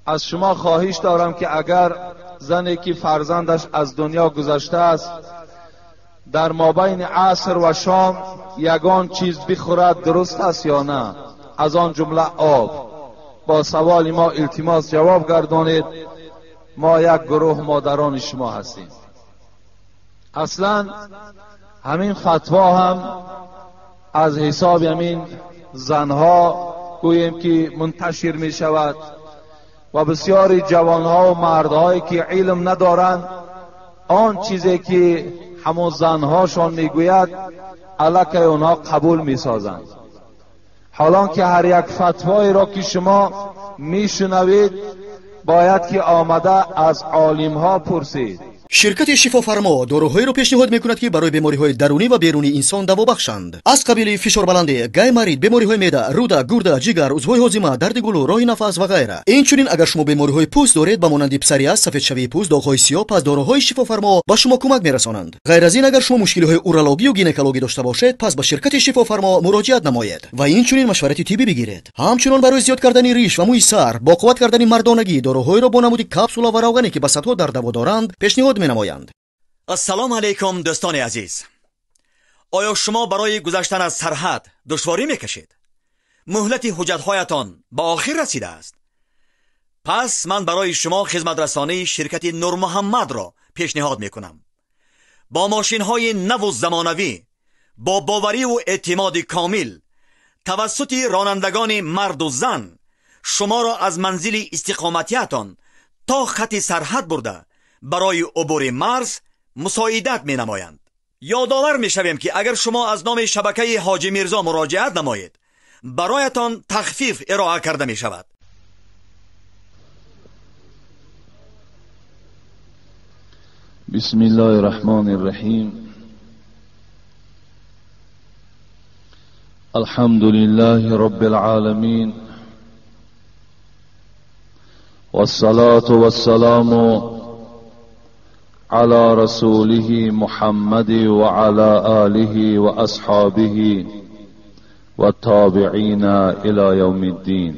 از شما خواهش دارم که اگر زنی که فرزندش از دنیا گذشته است در مابین عصر و شام یگان چیز بخورد درست است یا نه؟ از آن جمله آب. با سوال ما التماس جواب گردانید. ما یک گروه مادران شما هستیم. اصلا همین فتوا هم از حساب همین زنها گوییم که منتشر می شود و بسیاری جوانها و مردهایی که علم ندارند آن چیزی که همون زنهاشان میگوید علیه اونها قبول میسازند. حالان که هر یک فتوایی را که شما میشنوید باید که آمده از عالمها پرسید. Ширкати Шифофармо доруҳоеро пешниҳод мекунад, ки барои бемориҳои дарунӣ ва берунии инсон даво бахшанд. Аз қабили фишорбаландӣ, гайморит, бемориҳои меъда, рӯда, гурда, ҷигар, узвҳои ҳозима, дарди гулӯ, роҳи нафас ва ғайра. Инчунин агар шумо бемориҳои пӯст доред, ба монанди псориаз, сафедшавии пӯст, доғҳои сиёҳ, пас доруҳои Шифофармо ба шумо кӯмак мерасонанд. Ғайр аз ин, агар шумо мушкилиҳои урологию гинекологӣ дошта бошед, пас ба ширкати Шифофармо муроҷиат намоед ва инчунин машварати тиббӣ бигиред. Ҳамчунон барои зиёд кардани риш ва мӯи сар, бо қувват кардани мардонагӣ, доруҳоеро бо намуди капсула ва равғане, ки ба садҳо дард даво доранд, пешниҳод менамоянд. Ассалому алайкум, дӯстони азиз. Оё шумо барои гузаштан аз сарҳад душворӣ мекашед? Муҳлати ҳуҷҷатҳоятон ба охир расидааст? Пас ман барои шумо хизматрасонии ширкати Нурмуҳаммадро пешниҳод мекунам. Бо мошинҳои наву замонавӣ, бо бовариву эътимоди комил, тавассути ронандагони марду зан шуморо аз манзили истиқоматиятон то хати сарҳад бурда барои убури марз мусоидат менамоянд. Ёдовар мешавем, ки агар шумо аз номи шабакаи Ҳоҷи Мирзо муроҷиат намоед, бароятон тахфиф ироа карда мешавад. بسم الله الرحمن الرحیم. الحمد لله رب العالمین والصلاة والسلام على رسوله محمد وعلى آله وأصحابه والتابعين إلى يوم الدين.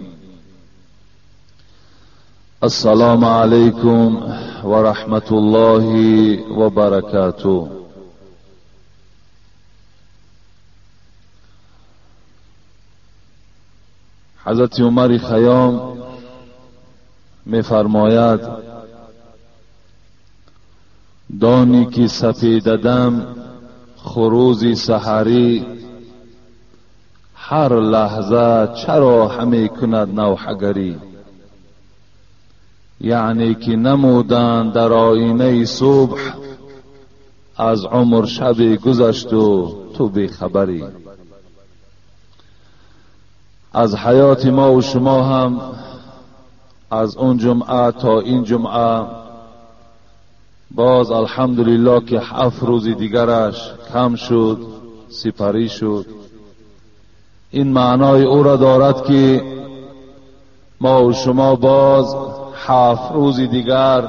السلام عليكم ورحمة الله وبركاته. حضرت عمر خیام می‌فرماید دانی که سپیددم خروز سحری، هر لحظه چرا همی کند نوحگری. یعنی که نمودند در آینه صبح، از عمر شب گذشت و تو بیخبری. از حیات ما و شما هم از اون جمعه تا این جمعه باز الحمدلله که 7 روز دیگرش کم شد، سپری شد. این معنای او را دارد که ما و شما باز 7 روز دیگر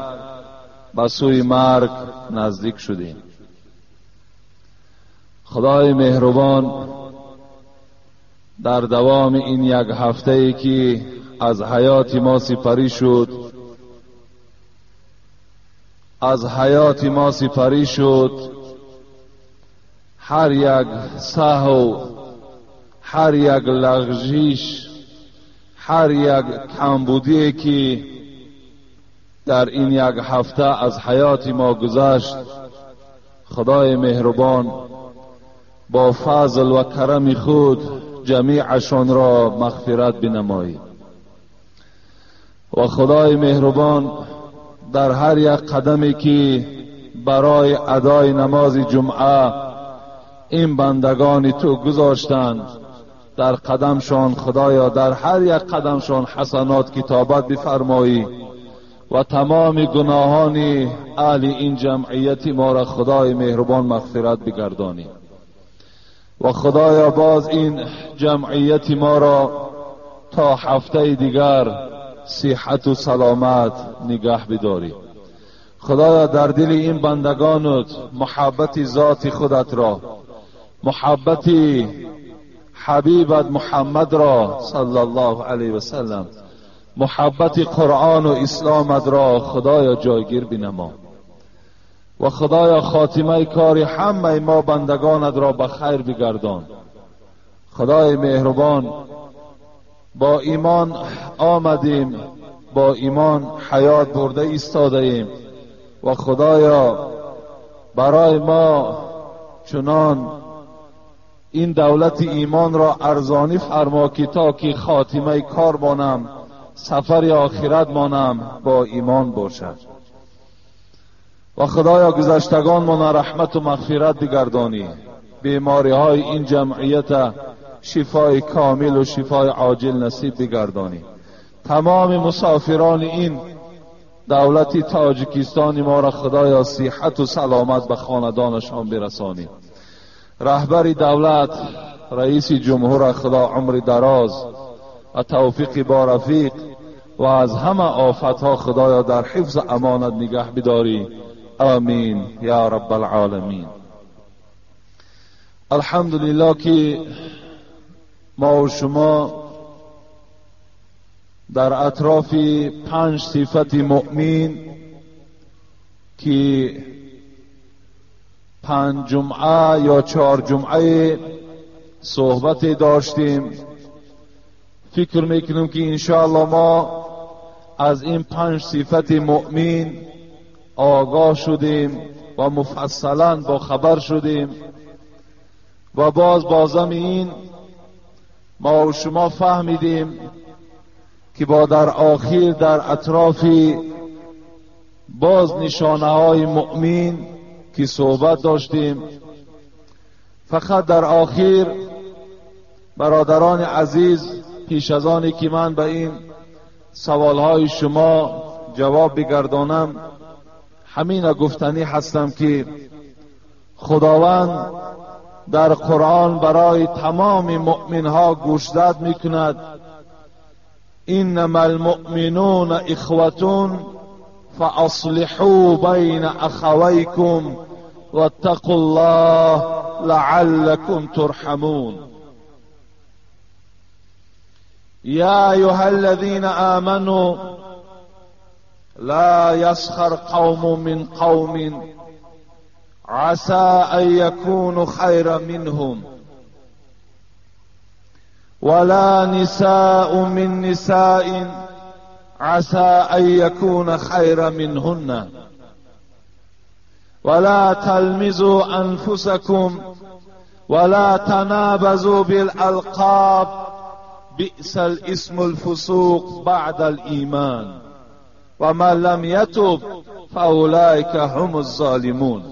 به سوی مرگ نزدیک شدیم. خدای مهربان در دوام این یک هفته ای که از حیات ما سپری شد، از حیات ما سپری شد، هر یک سهو، هر یک لغزش، هر یک کمبودی که در این یک هفته از حیات ما گذشت، خدای مهربان با فضل و کرم خود جمیعشان را مغفرت بنمایید. و خدای مهربان در هر یک قدمی که برای ادای نماز جمعه این بندگان تو گذاشتند، در قدمشان خدایا در هر یک قدمشان حسنات کتابت بفرمایی و تمام گناهان اهل این جمعیت ما را خدای مهربان مغفرت بگردانی. و خدایا باز این جمعیت ما را تا هفته دیگر صحت و سلامت نگه بداری. خدایا در دل این بندگانت محبت ذات خودت را، محبت حبیبت محمد را صلی الله علیه و سلم محبت قرآن و اسلامت را خدایا جایگیر بنما و خدایا خاتمه کار همه ما بندگانت را به خیر بگردان. خدای مهربان، با ایمان آمدیم، با ایمان حیات برده ایستاده ایم و خدایا برای ما چنان این دولت ایمان را ارزانی فرما که تا که خاتمه کار مانم، سفر آخرت مانم با ایمان باشد. و خدایا گذشتگان مان رحمت و مغفرت بگردانی، بیماری های این جمعیت شفای کامل و شفای عاجل نصیب بگردانی. تمام مسافران این دولت تاجیکستان ما را خدایا صحت و سلامت به خاندانشان برسانی. رهبر دولت، رئیس جمهور، خدا عمر دراز و توفیق با رفیق و از همه آفتها خدایا در حفظ امانت نگه بداری. آمین یا رب العالمین. الحمدلله که ما و شما در اطراف 5 صفت مؤمن که 5 جمعه یا 4 جمعه صحبت داشتیم، فکر میکنم که انشاءالله ما از این 5 صفت مؤمن آگاه شدیم و مفصلا با خبر شدیم و بازم این ما و شما فهمیدیم که با در آخر در اطراف باز نشانه های مؤمن که صحبت داشتیم. فقط در آخر برادران عزیز، پیش از آنی که من به این سوالهای شما جواب بگردانم، همین گفتنی هستم که خداوند در قرآن برای تمام مؤمنها گوشزد میکند: انما المؤمنون اخوة فاصلحوا بین اخویکم واتقوا الله لعلكم ترحمون. یا ایها الذین آمنوا لا يسخر قوم من قوم عسى أن يكونوا خيرا منهم ولا نساء من نساء عسى أن يكون خيرا منهن ولا تلمزوا أنفسكم ولا تنابزوا بالألقاب بئس الاسم الفسوق بعد الإيمان ومن لم يتب فأولئك هم الظالمون.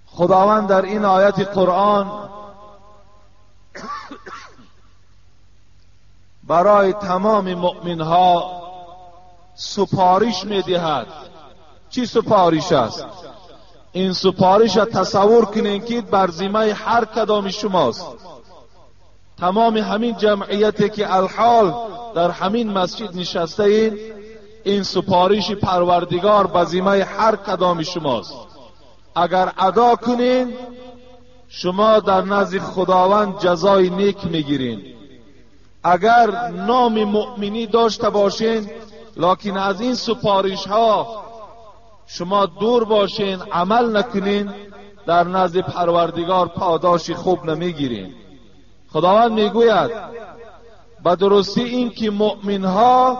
خداوند در این آیت قرآن برای تمام مؤمنها سپارش میدهد. چی سپارش است؟ این سپارش تصور کنین که بر ذمه هر کدام شماست. تمام همین جمعیتی که الحال در همین مسجد نشسته این سپارش پروردگار بر ذمه هر کدام شماست. اگر ادا کنین شما در نزد خداوند جزای نیک میگیرین. اگر نام مؤمنی داشته باشین لکن از این سپارش ها شما دور باشین، عمل نکنین، در نزد پروردگار پاداش خوب نمیگیرین. خداوند میگوید به درستی این که مؤمن ها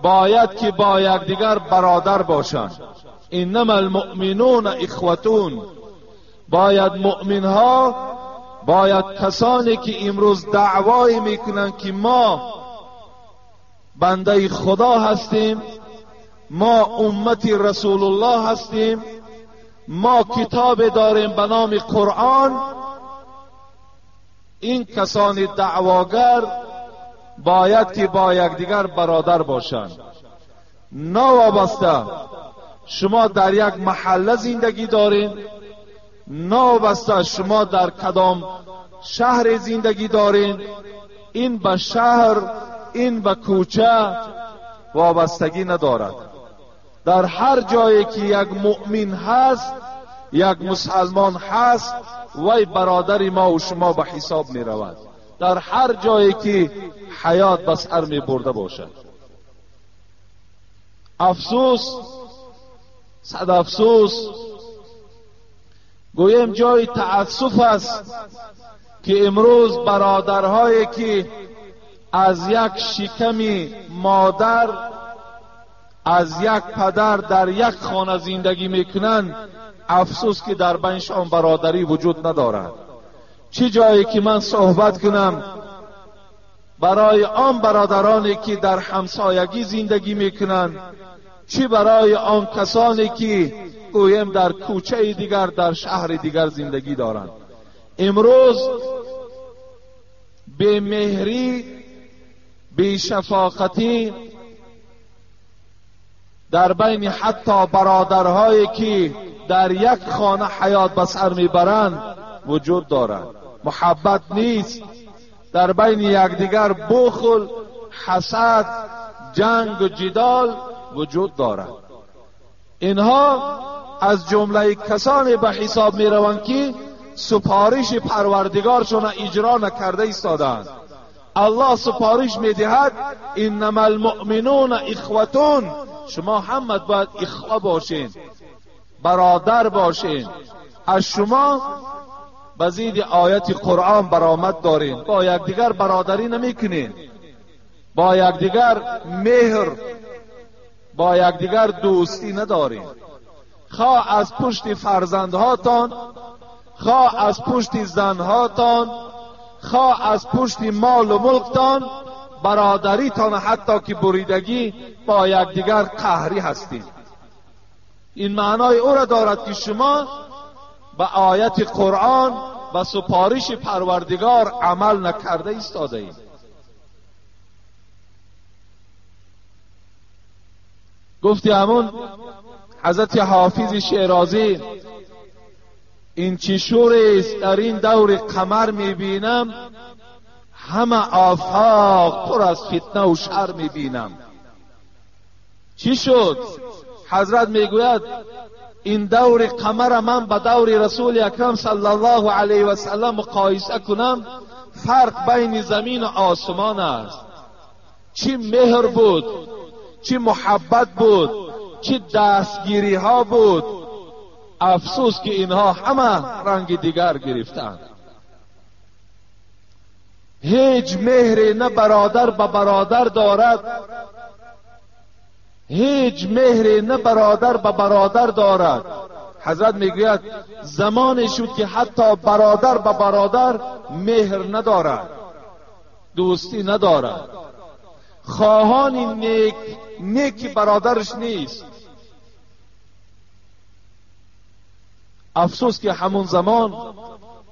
باید که با یکدیگر برادر باشند. انما المؤمنون اخوتون. باید مؤمن ها، باید کسانی که امروز دعوای میکنند که ما بنده خدا هستیم، ما امت رسول الله هستیم، ما کتاب داریم به نام قرآن، این کسان دعواگر باید که با یکدیگر برادر باشند. ناوابسته شما در یک محله زندگی دارین، ناوابسته شما در کدام شهر زندگی دارین، این به شهر، این به کوچه وابستگی ندارد. در هر جایی که یک مؤمن هست، یک مسلمان هست، وی برادر ما و شما به حساب می رود. در هر جایی که حیات به سر می برده باشد. افسوس، صد افسوس، گویم جای تأسف است که امروز برادرهایی که از یک شکم مادر، از یک پدر در یک خانه زندگی میکنند، افسوس که در بینشان برادری وجود ندارد. چه جایی که من صحبت کنم برای آن برادرانی که در همسایگی زندگی میکنند، چه برای آن کسانی که گویم در کوچه دیگر، در شهر دیگر زندگی دارند. امروز به مهری، به شفاقتی در بین حتی برادرهایی که در یک خانه حیات به سر میبرند وجود دارد. محبت نیست، در بین یکدیگر بخل، حسد، جنگ و جدال وجود دارد. اینها از جمله کسانی به حساب میروند که سپارش پروردگارشان اجرا نکرده ایستادند. الله سپارش میدهد انما المؤمنون اخوتون، شما همه باید اخوه باشین، برادر باشین. از شما به زید آیت قرآن برآمد دارین، با یکدیگر برادری نمیکنین، با یکدیگر مهر، با یکدیگر دوستی ندارین. خواه از پشت فرزندهاتان، خواه از پشت زنهاتان، خواه از پشت مال و ملکتان، برادریتان حتی که بریدگی با یکدیگر قهری هستین. این معنای او را دارد که شما به آیت قرآن و سپارش پروردگار عمل نکرده ایستاده اید. گفتی همون حضرت حافظ شیرازی، این چی شور است در این دور قمر میبینم، همه آفاق پر از فتنه و شر میبینم. چی شد؟ حضرت میگوید این دور قمر من به دور رسول اکرم صلی الله علیه و سلم مقایسه کنم، فرق بین زمین و آسمان است. چی مهر بود، چی محبت بود، چی دستگیری ها بود. افسوس که اینها همه رنگ دیگر گرفتند. هیچ مهری نه برادر به برادر دارد، هیچ مهری نه برادر به برادر دارد. حضرت میگوید زمانی شد که حتی برادر به برادر مهر ندارد، دوستی ندارد، خواهان نیک نیک برادرش نیست. افسوس که همون زمان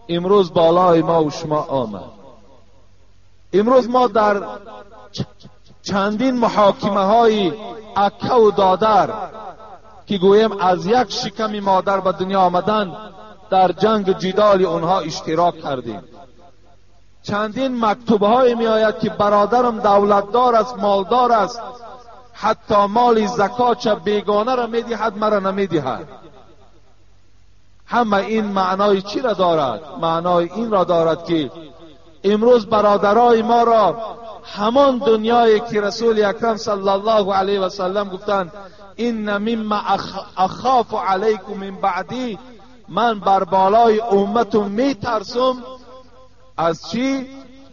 امروز بالای ما و شما آمد. امروز ما در چندین محاکمه های اکه و دادر که گویم از یک شکم مادر به دنیا آمدن، در جنگ جدال اونها اشتراک کردیم. چندین مکتوب های می آید که برادرم دولتدار است، مالدار است، حتی مال زکات بیگانه را می دهد، مرا نمی دهد. همه این معنای چی را دارد؟ معنای این را دارد که امروز برادرای ما را همان دنیایی که رسول اکرم صلی الله علیه و سلم گفتند ان مما اخاف علیکم من بعدی، من بر بالای امتم میترسم از چی؟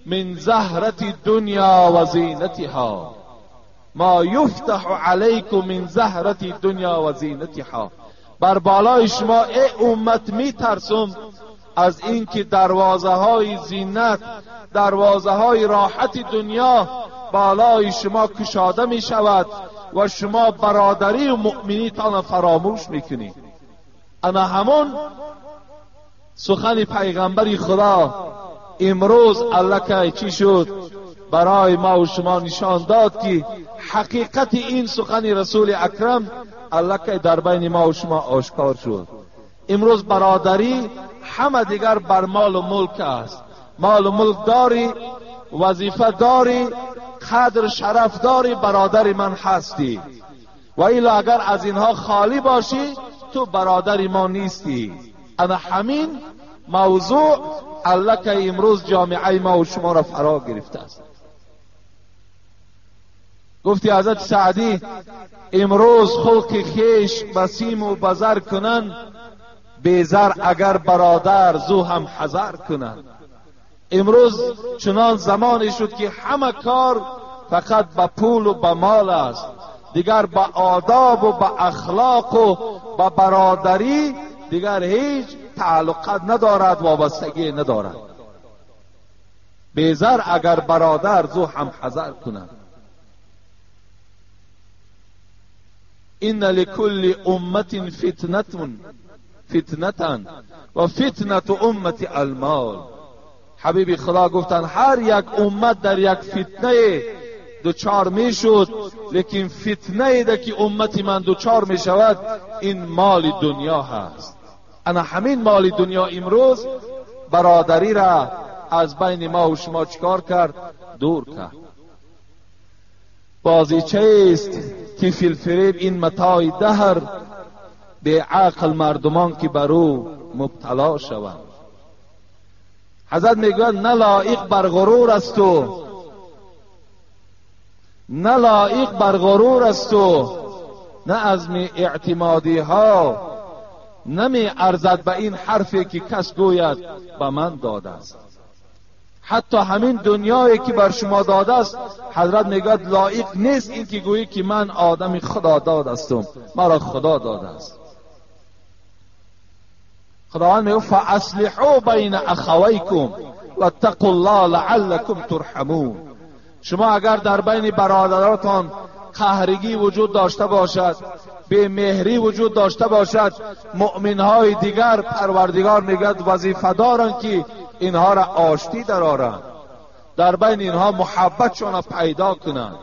من زهرت دنیا و زینتها، ما یفتح علیکم من زهرت دنیا و زینتها. بر بالای شما ای امت میترسم از اینکه دروازه های زینت، دروازه های راحت دنیا بالای شما کشاده می شود و شما برادری و مؤمنیتان فراموش میکنید. اما همون سخن پیغمبر خدا امروز الله چی شد؟ برای ما و شما نشان داد که حقیقت این سخن رسول اکرم الله در بین ما و شما آشکار شد. امروز برادری همه دیگر بر مال و ملک است. مال و ملک داری، وظیفه داری، قدر شرف داری، برادر من هستی. و الا اگر از اینها خالی باشی تو برادر ما نیستی. اما همین موضوع аллакай имрӯз ҷомеаи мо ва шуморо фаро гирифтааст. Гуфти ҳазрати Саъдӣ: имрӯз хулқи хеш ба симу ба зар кунанд, безар агар бародар зу ҳам ҳазар кунанд. Имрӯз чунон замоне шуд ки ҳама кор фақат ба пулу ба мол аст, дигар ба одобу ба ахлоқу ба бародарӣ дигар ҳеҷ тааллуқат надорад, вобастагӣ надорад. Безар агар бародар зу ҳам ҳазар кунад. Инна ликулли умматин фитнатан ва фитнату уммати алмол. Ҳабиби Худо гуфтанд ҳар як уммат дар як фитнае дучор мешуд, лекин фитнае ки уммати ман дучор мешавад ин моли дунё ҳаст. Ана ҳамин моли дунё имрӯз бародариро аз байни мо ва шумо чикор кард? Дур кард. Бозичаест ки филфиреб ин матои даҳр, беақл мардумон ки бар ӯ мубтало шаванд. Ҳазрат мегӯяд на лоиқ бар ғурур асту, на лоиқ бар ғурур асту, на азми эътимодиҳо намеарзад ба ин ҳарфе ки кас гӯяд ба ман додааст. Ҳатто ҳамин дунёе ки бар шумо додааст, ҳазрат мегӯяд лоиқ нест ин ки гӯӣ ки ман одами худодод ҳастум, маро Худо додааст. Худованд мегӯяд фааслиҳу байна ахавайкум ваттақу ллоҳ лааллакум турҳамун. Шумо агар дар байни бародаротон қаҳригӣ вуҷуд дошта бошад, бемеҳрӣ вуҷуд дошта бошад, муъминҳои дигар Парвардигор мегӯяд вазифа доранд ки инҳоро оштӣ дароранд, дар байни инҳо муҳаббатшонро пайдо кунанд,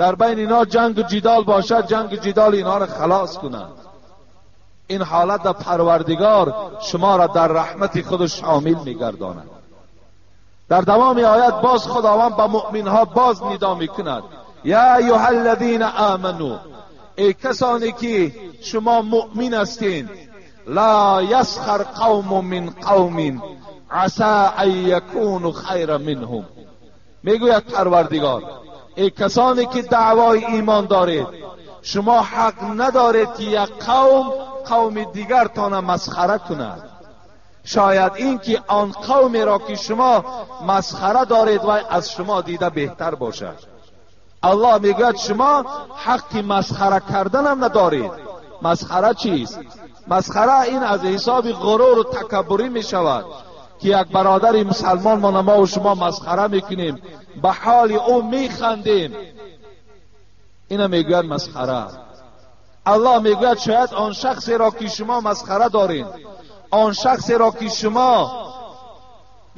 дар байни инҳо ҷангу ҷидол бошад, ҷангу ҷидоли инҳоро халос кунанд. Ин ҳолат дар Парвардигор шуморо дар раҳмати худ шомил мегардонад. Дар давоми оят боз Худованд ба муъминҳо боз нидо мекунад: я айюҳа аллазина аману, эй касоне ки шумо муъмин ҳастед, ла ясхар қавму мин қавмин аса ан якуну хайра минҳум. Мегӯяд Парвардигор: эй касоне ки даъвои имон доред, шумо ҳақ надоред ки як қавм қавми дигартона масхара кунад. Шояд ин ки он қавмеро ки шумо масхара доред вай аз шумо дида беҳтар бошад. Аллоҳ мегӯяд шумо ҳаққи масхара карданам надоред. Масхара чист? Масхара ин аз ҳисоби ғуруру такаббурӣ мешавад ки як бародари мусалмон мо ва шумо масхара мекунем, ба ҳоли ӯ механдем. Ина мегӯяд масхара. Аллоҳ мегӯяд шояд он шахсеро ки шумо масхара доред, он шахсеро ки шумо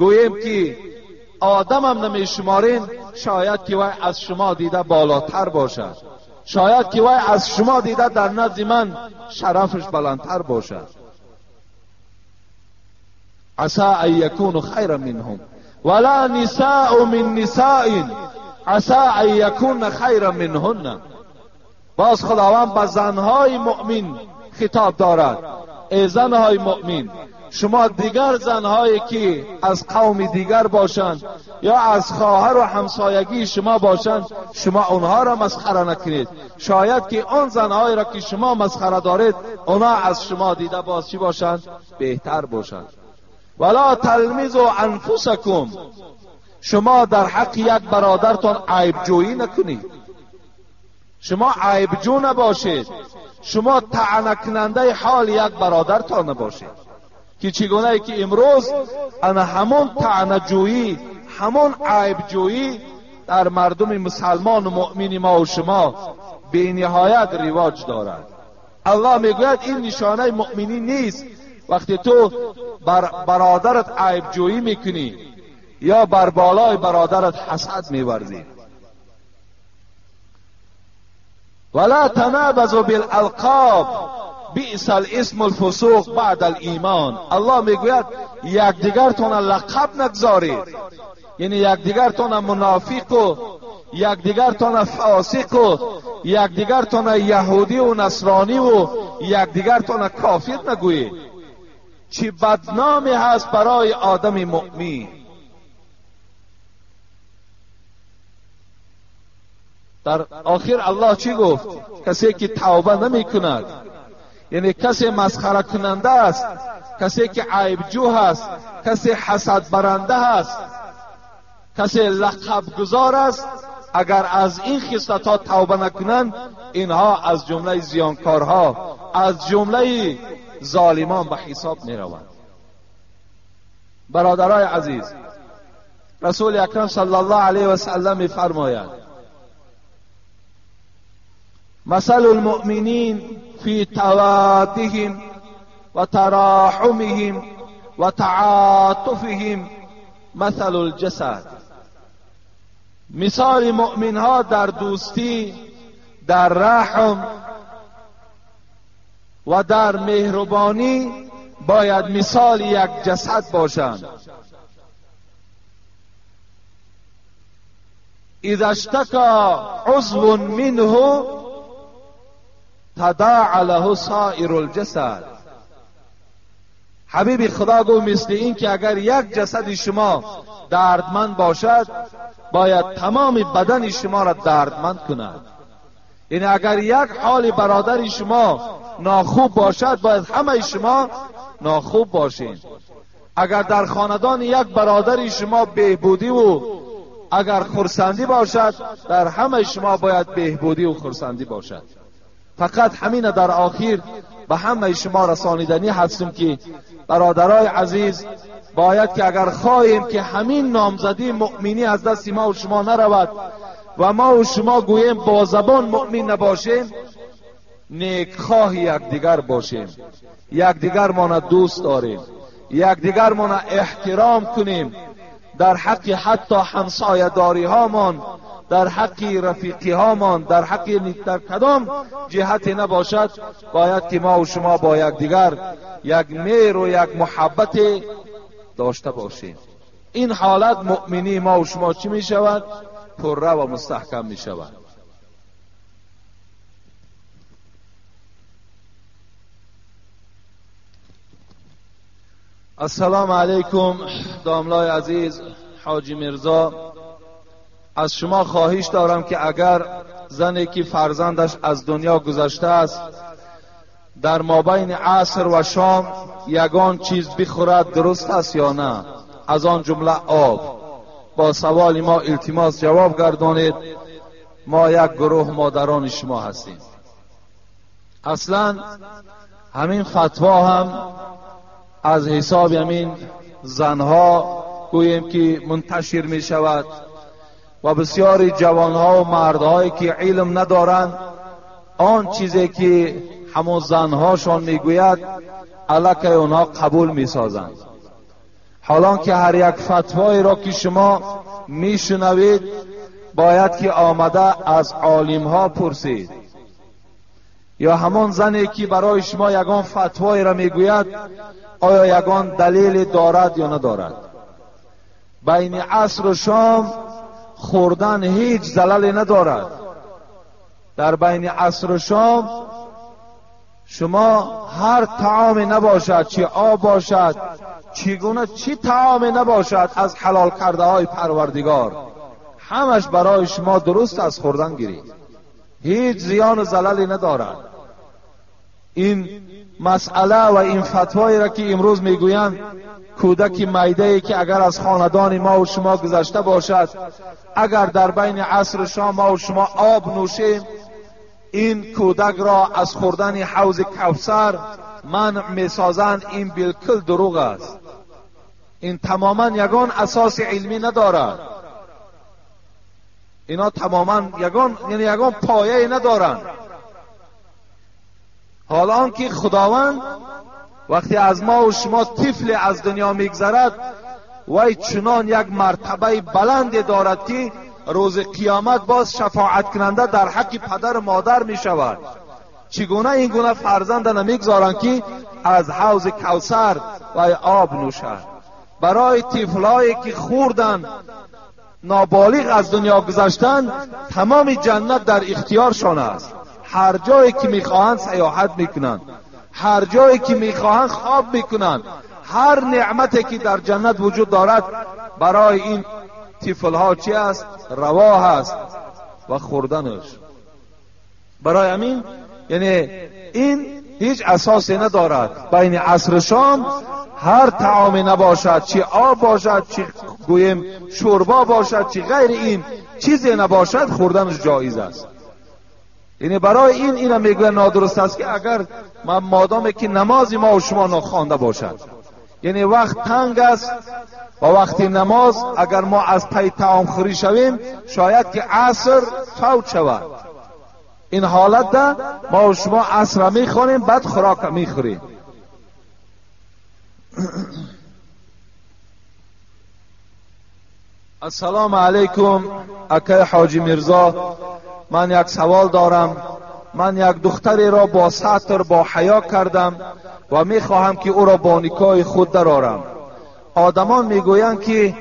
гӯем ки одамам намешуморед, шояд ки вай аз шумо дида болотар бошад, шояд ки вай аз шумо дида дар назди ман шарафаш баландтар бошад. Аса ан якуну хайра минҳум вала нисаъу мин нисаин аса ан якунна хайра минҳунна. Боз Худованд ба занҳои муъмин хитоб дорад: эй занҳои муъмин, шумо дигар занҳое ки аз қавми дигар бошанд ё аз хоҳару ҳамсоягии шумо бошанд, шумо онҳоро масхара накунед. Шояд ки он занҳоеро ки шумо масхара доред, онҳо аз шумо дида боз чӣ бошанд? Беҳтар бошанд. Вала талмизу анфусакум, шумо дар ҳаққи як бародартон айбҷӯӣ накунед, шумо айбҷӯ набошед, шумо таънакунандаи ҳоли як бародартон набошед, ки чӣ гунае ки имрӯз ана ҳамон таънаҷӯӣ, ҳамон айбҷӯӣ дар мардуми мусалмону муъмини мо ва шумо бениҳоят ривоҷ дорад. Аллоҳ мегӯяд ин нишонаи муъминӣ нест. Вақте ту бар бародарат айбҷӯӣ мекунӣ ё бар болои бародарат ҳасад меварзӣ. ولا تنابزوا بالالقاب بئس الاسم الفسوق بعد الایمان. الله میگوید یکدیگرتون لقب نگذارید، یعنی یکدیگرتون منافق و یکدیگرتون فاسق و یکدیگرتون یهودی و نصرانی و یکدیگرتون کافر نگویید. چی بدنامی هست برای آدم مؤمن. در آخر الله چی گفت؟ کسی که توبه نمی کند، یعنی کسی مسخره کننده است، کسی که عیبجو هست، کسی حسد برنده هست، کسی لقب گذار است، اگر از این خصلت ها توبه نکنند اینها از جمله زیانکارها، از جمله ظالمان به حساب می روند. برادرای عزیز، رسول اکرم صلی الله علیه و سلم می فرماید مثل المؤمنین فی توادهم و تراحمهم و تعاطفهم مثل الجسد. مثال مؤمن ها در دوستی، در رحم و در مهربانی باید مثال یک جسد باشند. اذا اشتکى عضو منه تداعى له سائر الجسد. حبیب خدا گفت مثل این که اگر یک جسد شما دردمند باشد باید تمام بدن شما را دردمند کند. یعنی اگر یک حال برادر شما ناخوب باشد باید همه شما ناخوب باشین. اگر در خاندان یک برادر شما بهبودی و اگر خرسندی باشد در همه شما باید بهبودی و خرسندی باشد. فقط همین در آخر به همه شما رسانیدنی هستم که برادرای عزیز، باید که اگر خواهیم که همین نامزدی مؤمنی از دست ما و شما نرود و ما و شما گوییم با زبان مؤمن نباشیم، نیکخواه یکدیگر باشیم، یکدیگر ما دوست داریم، یکدیگر ما احترام کنیم، در حق حتی همسایه داری هامان، در حق رفیقی هامان، در حق در کدام جهت نباشد، باید که ما و شما با یکدیگر یک مهر و یک محبت داشته باشیم. این حالت مؤمنی ما و شما چی می شود؟ پره و مستحکم می شود. السلام علیکم داملای عزیز، حاجی میرزا، از شما خواهش دارم که اگر زنی که فرزندش از دنیا گذشته است در مابین عصر و شام یگان چیز بخورد درست است یا نه؟ از آن جمله آب. با سوال ما التماس جواب گردانید. ما یک گروه مادران شما هستیم. اصلا همین فتوا هم از حساب همین زنها گوییم که منتشر می شود و بسیاری جوانها و مردهایی که علم ندارند آن چیزی که همون زنهاشان میگوید علیه اونها قبول میسازند. حالان که هر یک فتوایی را که شما میشنوید باید که آمده از عالمها پرسید، یا همان زنی که برای شما یگان فتوایی را میگوید آیا یگان دلیل دارد یا ندارد. بین عصر و شام خوردن هیچ زللی ندارد. در بین عصر و شام شما هر طعامی نباشد، چی آب باشد، چگونه چی طعامی نباشد از حلال کرده های پروردگار، همش برای شما درست از خوردن گیرید، هیچ زیان و زللی ندارد. این مسئله و این فتوایی را که امروز میگویند کودک میده که اگر از خاندان ما و شما گذشته باشد، اگر در بین عصر و شام ما و شما آب نوشیم، این کودک را از خوردن حوض کوثر منع میسازند، این بالکل دروغ است. این تماما یگان اساس علمی ندارد. اینا تماما یگان، یعنی یگان پایه ندارند. حالا آنکه خداوند وقتی از ما و شما طفل از دنیا میگذرد، وی چنان یک مرتبه بلند دارد که روز قیامت باز شفاعت کننده در حق پدر و مادر می شود. چگونه این گونه فرزند نمیگذارند که از حوض کوثر و آب نوشد؟ برای طفلایی که خوردن نابالغ از دنیا گذشتن، تمام جنت در اختیارشان است. هر جایی که میخواهند سیاحت میکنند، هر جایی که میخواهند خواب میکنند. هر نعمتی که در جنت وجود دارد برای این طفلها چی است؟ روا هست و خوردنش. برای همین یعنی این هیچ اساسی ندارد. بین عصر شام هر طعامی نباشد، چی آب باشد، چی گویم شوربا باشد، چی غیر این چیزی نباشد، خوردنش جایز است. یعنی برای این اینم میگوید نادرست است که اگر مادامی که نماز ما و شما ناخوانده باشد، یعنی وقت تنگ است و وقتی نماز اگر ما از پی طعام خوری شویم شاید که عصر فوت شود. این حالت ده ما و شما عصر میخوانیم، بعد خوراک میخوریم. السلام علیکم اکای حاجی میرزا، من یک سوال دارم. من یک دختری را با ستر با حیا کردم و میخواهم که او را با نکاح خود درآرم. آدمان میگویند که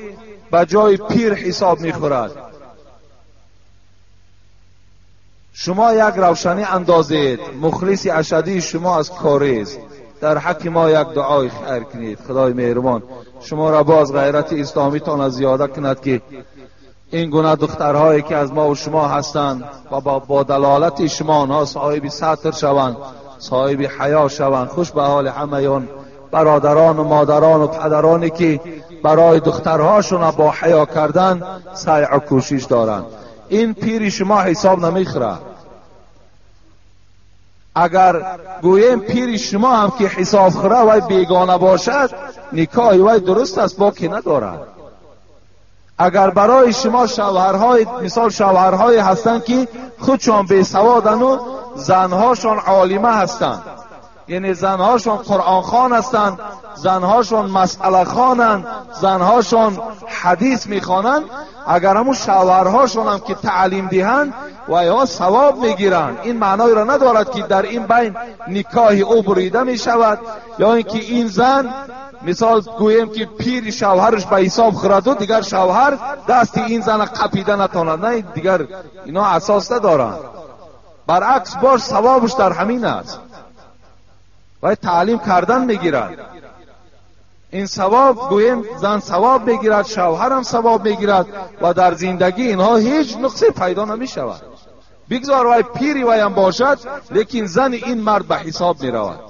به جای پیر حساب میخورد. شما یک روشنی اندازید، مخلص اشدی شما از کاری است. در حق ما یک دعای خیر کنید. خدای مهربان شما را باز غیرت اسلامی تان زیاده کند که این گونه دخترهایی که از ما و شما هستند و با دلالت شما آنها صاحب ستر شوند، صاحب حیا شوند. خوش به حال همه برادران و مادران و پدرانی که برای دخترهاشون با حیا کردن سعی و کوشش دارند. این پیر شما حساب نمیخوره. اگر گوییم پیر شما هم که حساب خوره وی بیگانه باشد، نکاح وی درست است، باکی ندارد. اگر برای شما شوهرهای مثال شوهرهای هستند که خودشان بی سوادن و زنهاشان عالمه هستند، یعنی زنهاشان قرآن خوان هستند، زنهاشان مسئله خوانند، زنهاشان حدیث میخوانند، اگر همون شوهرهاشان هم که تعلیم دهند و یا ثواب میگیرند، این معنای را ندارد که در این بین نکاح او بریده میشود یا اینکه این زن مثال گوییم که پیر شوهرش به حساب خورد و دیگر شوهر دست این زن قپیده نتواند. نه، دیگر اینا اساس ندارند. برعکس باش ثوابش در همین است و تعلیم کردن میگیرد. این ثواب گوییم زن ثواب میگیرد، شوهرم ثواب میگیرد و در زندگی اینها هیچ نقصی پیدا نمیشود. بگذار وای پیری وایم باشد، لیکن زن این مرد به حساب میرود.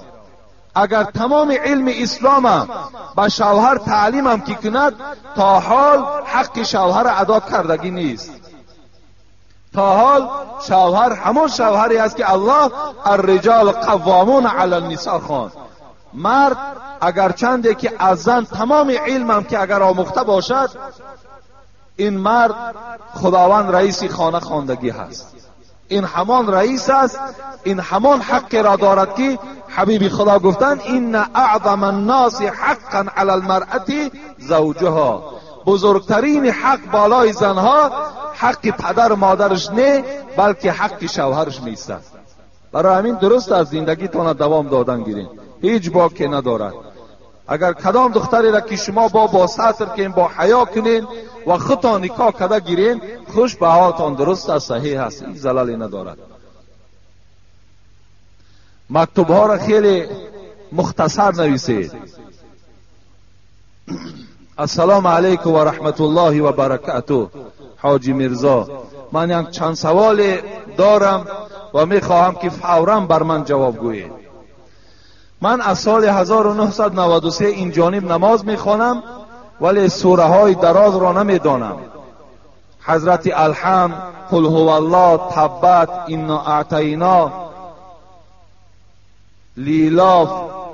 اگر تمام علم اسلام به شوهر تعلیم هم که کند، تا حال حق شوهر ادا کردگی نیست. تا حال شوهر همون شوهری است که الله الرجال قوامون علی النساء خواند. مرد اگر چنده که از زن تمام علم هم که اگر آموخته باشد، این مرد خداوند رئیس خانه خواندگی هست. این همان رئیس است، این همان حق را دارد که حبیب خدا گفتن این اعظم الناس حقا علی المرأة زوجها. بزرگترین حق بالای زنها حق پدر و مادرش نه، بلکه حق شوهرش نیست. برای همین درست از زندگیتان دوام دادن گیرین، هیچ باکی ندارد. اگر کدام دختری را که شما با ستر کنین، با حیا کنین و خودتان نکاح کرده گیرین، خوش به حالتان درست است، صحیح است، هیچ زلالی ندارد. مکتوب ها را خیلی مختصر نویسید. السلام علیکم و رحمت الله و برکاته. حاجی میرزا، من یک چند سوال دارم و میخواهم که فورا بر من جواب گویید. من از سال 1993 این جانب نماز میخوانم ولی سوره های دراز را نمیدانم. حضرت الحمد، قل هو الله، تبت، انا اعطینا، لیلاف،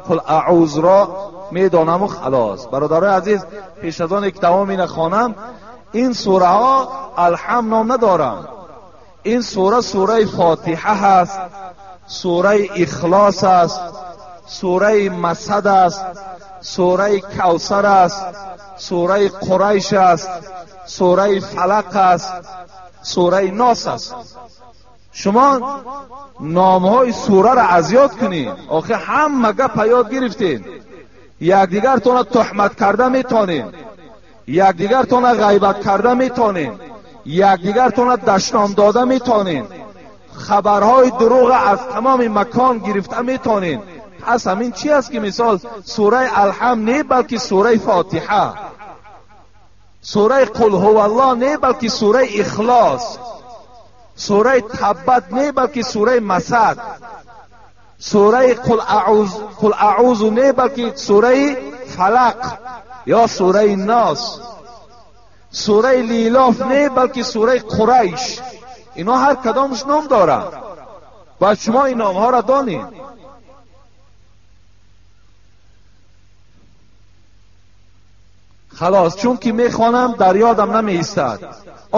قل اعوذ را میدانم و خلاص. برادرای عزیز، پیش از آن که تمام این خوانم، این سوره ها الحمد نام ندارم. این سوره سوره فاتحه هست، سوره اخلاص است، سوره مسد است، سوره کوثر است، سوره قریش است، سوره فلق است، سوره ناس است. شما نامهای سوره را از یاد کنید. آخه همه گپ یاد گرفتین، یکدیگرتان تهمت کرده میتونین، یکدیگرتان غیبت کرده میتونین، یکدیگرتان دشنام داده میتونین، خبرهای دروغ از تمام مکان گرفته میتونین. Пас ҳамин чӣ аст ки мисол сураи Алҳамд не, балки сураи Фотиҳа, сураи Қул ҳуваллоҳ не, балки сураи Ихлос, сураи Таббат не, балки сураи Масад, сураи Қул аъузу не, балки сураи Фалақ ё сураи Нос, сураи Лилоф не, балки сураи Қурайш. Инҳо ҳар кадомаш ном доранд. Бояд шумо ин номҳоро донед. Халос, чун ки мехонам дар ёдам намеистад.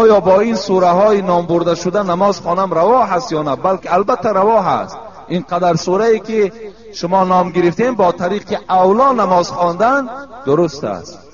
Оё бо ин сураҳои номбурда шуда намоз хонам раво ҳаст ё на? Балки албатта раво ҳаст. Ин қадар сурае ки шумо ном гирифтем бо тариқи авло намоз хондан дуруст аст.